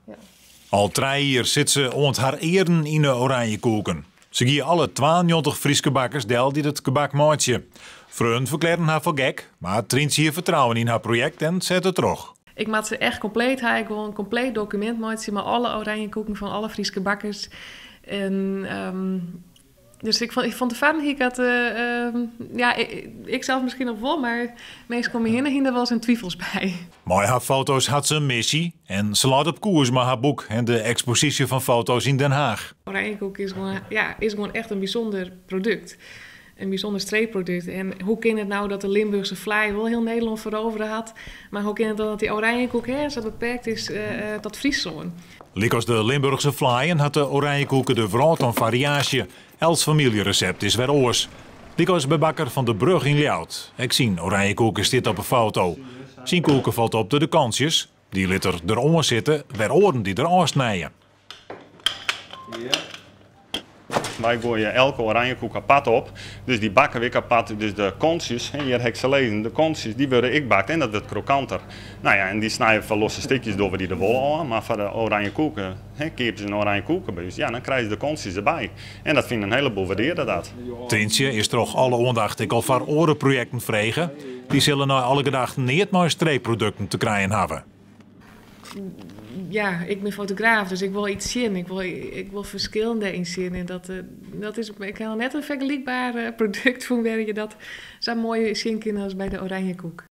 Ja. Al 3 jier sit se oant har earen yn de oranjekoeken. Se gie alle 92 Fryske bakkers del dy't it gebak meitsje. Freonen ferklearren har foar gek, mar Tryntsje hie fertrouwen yn har projekt en sette troch. Ik moat se echt kompleet ha. Ik wol in kompleet dokumint meitsje mei alle oranjekoeken fan alle Fryske bakkers. En dus ik fûn de Fahrenheit dat, ja, ik sels miskien noch wol, mar minsken om my hinne hiene der wolris twivels by. Mei har foto's hat se in missy en se leit op koers mei har boek en de eksposysje fan foto's yn Den Haag. Oranjekoek is gewoan, ja, is gewoan echt in bysûnder produkt. In bysûnder streekprodukt. En hoe kin it no dat de Limburchske vlaai wol hiel Nederlân ferovere hat, mar hoe kin it dan dat dy oranjekoek, hè, sa beperkt is ta Fryslân? Lykas de Limburchske vlaaien hat de oranjekoeke de wrâld oan fariaasje. Elts famyljeresept is wer oars. Lykas by bakker Van der Brug yn Ljouwert. Ek syn oranjekoeke stiet op 'e foto. Syn koeke falt op de kantsjes. Dy lit er deroan sitte, wêr't oaren dy der ôfsnije. Ja. Wy goaie elke oranjekoek apart op. Dus dy bakke wy apart. Dus de kantsjes, hjir ha ik se lizzen, de kantsjes dy wurde ek bakt en dat wurdt krokanter. No ja, en dy snije foar losse stikjes dogge we dy der wol ôf. Mar foar de oranjekoeken, keapje se in oranjekoeke by ús, ja, dan krije se de kantsjes derby. En dat fine in heleboel wurdearje dat. Tryntsje is troch alle oandacht ek al foar oare projekten frege. Dy sille nei alle gedachten neat mei streekprodukten te krijen hawwe. Ja, ik bin fotograaf, dus ik wol yts sjen. Ik wol ferskillen dêryn sjen. En dat is, ik ha net in fergelykber produkt fûn wêr't je dat sa moai sjen kinne as by de oranjekoek.